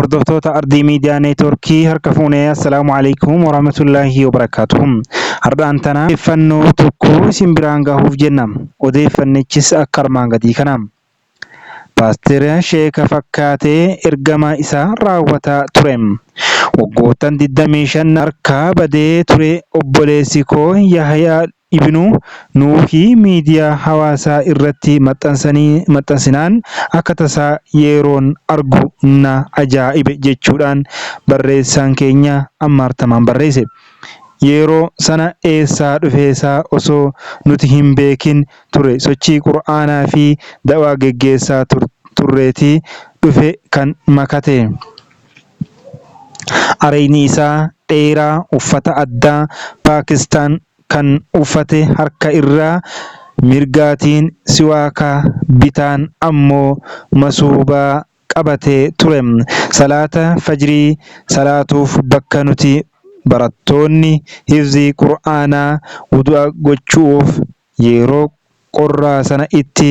Hordoftoota Ardii Miidiyaa Neetwoorkii harka fuunee Assalaamu Alaikum Warahmatullaahi Wabarakaatuh. Hardhaan tana odeeffannoo tokko isin biraan gahuuf jenna. Odeeffannichis akka armaan gadii kana. Paastera Sheeka fakkaatee ergama isaa raawwataa ture. Waggoottan 25 harkaa badee ture obboleessi koo Yahyaa Ibnu Nuuhii miidiyaa hawaasaa irratti maxxansinaan akka tasaa yeroon argu na ajaa'ibe jechuudhaan barreessaan keenya Ammaar Tamaam barreesse. Yeroo sana eessaa dhufeesaa osoo nuti hin beekin ture sochii Qur'aanaa fi da'waa geggeessaa turreeti dhufe kan makate. Areeyni isaa dheeraa uffata addaa Paakistaan kan uffate harka irraa mirgaatiin siwaaka bitaan ammoo masuubaa qabatee ture. Salaata fajrii salaatuuf bakka nuti barattoonni hifzii Qur'aanaa wudu'a gochuuf yeroo qorraa sana itti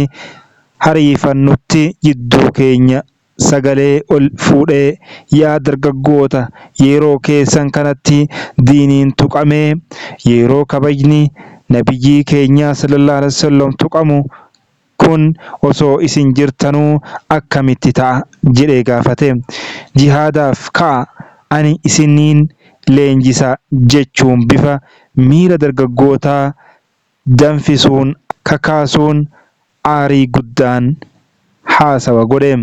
hariifannutti jidduu keenya sagalee ol fuudhee, Yaa dargaggoota! Yeroo keessan kanatti diiniin tuqamee, yeroo kabajni Nabiyyii keenyaa sallallaahu aleyhi wasallam tuqamu kun osoo isin jirtanuu akkamitti ta'a? jedhee gaafate. Jihaadaaf ka'aa, ani isiniin leenjisa jechuun bifa miira dargaggootaa danfisuun kakaasuun aarii guddaan haasawa godhe.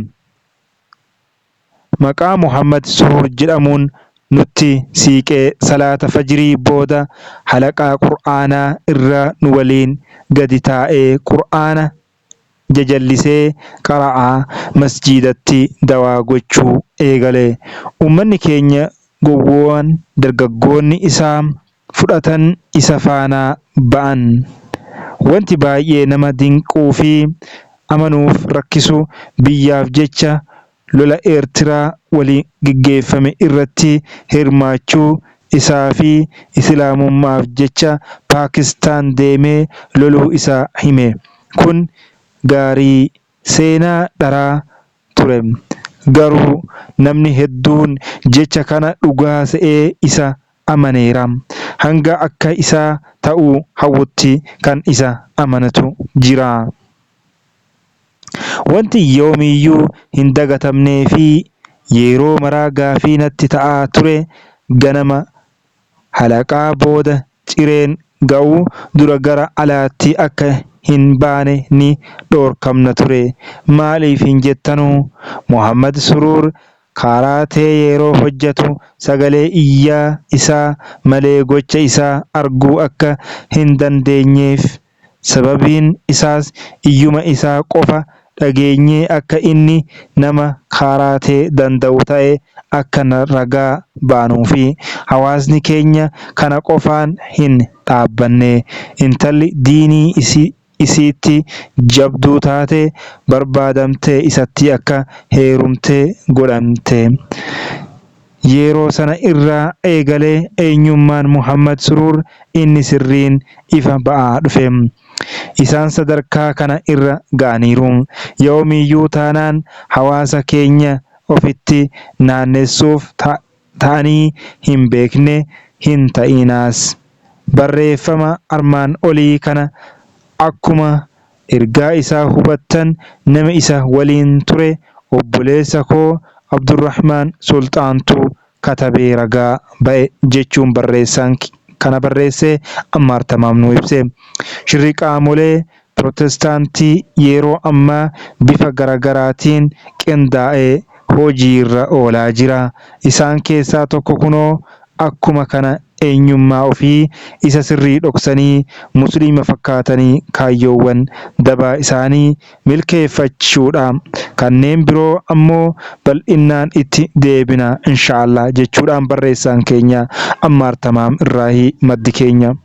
Maqaa Muhammad Suruur jedhamuun nutti siiqee salaata fajrii booda halaqaa Qur'aanaa irra nu waliin gadi taa'ee Qur'aana jajallisee qara'aa masjiidatti dawaa gochuu eegale. Ummanni keenya gowwoon dargaggoonni isaa fudhatan isa faana ba'an. Wanti baay'ee nama dinquu fi amanuuf rakkisu biyyaaf jecha lola Eertiraa waliin geggeeffame irratti hirmaachuu isaa fi Islaamummaaf jecha Paakistaan deemee loluu isaa hime. Kun gaarii seenaa dharaa ture. Garuu namni hedduun jecha kana dhugaa se'ee isa amaneera. Hanga akka isaa ta'uu hawwutti kan isa amanatu jira. Wanti yoomiyyuu hin dagatamnee fi yeroo maraa gaafii natti ta'aa ture ganama halaqaa booda cireen ga'uu dura gara alaatti akka hin baane ni dhoorkamna ture. Maaliif hin jettanuu? Muhammad Suruur Kaaraatee yeroo hojjatu sagalee iyyaa isaa malee gocha isaa arguu akka hin dandeenyeef. Sababiin isaas iyyuma isaa qofa dhageenyee akka inni nama kaaraatee danda'u ta'e akka ragaa baanuufi. Hawaasni keenya kana qofaan hin dhaabbanne. Intalli diinii isiitti jabduu taate barbaadamtee isatti akka heerumte godhamte. Yeroo sana irraa eegalee eenyummaan Muhammad Suruur inni sirriin ifa ba'aa dhufe. Isaan sadarkaa kana irra ga'aniiru. Yoomiyyuu taanaan hawaasa keenya ofitti naannessuuf ta'anii hin beekne, hin ta'inaas. Barreeffama armaan olii kana akkuma ergaa isaa hubattan nama isa waliin ture obboleessa koo Abdurrahmaan Sulxaantu katabee ragaa ba'e jechuun barreessaan kana barreesse Ammaar Tamaam nuu ibse. Shirri qaamolee Pirotestaantii yeroo ammaa bifa garagaraatiin qindaa'ee hojiirra oolaa jira. Isaan keessaa tokko kunoo akkuma kana eenyummaa ofii isa sirrii dhoksanii Musliima fakkaatanii kaayyoowwan dabaa isaanii milkeeffachuudha. Kanneen biroo ammoo bal'innaan itti deebina inshaallah jechuudhaan barreessaan keenya Ammaar Tamaam irraahi maddi keenya.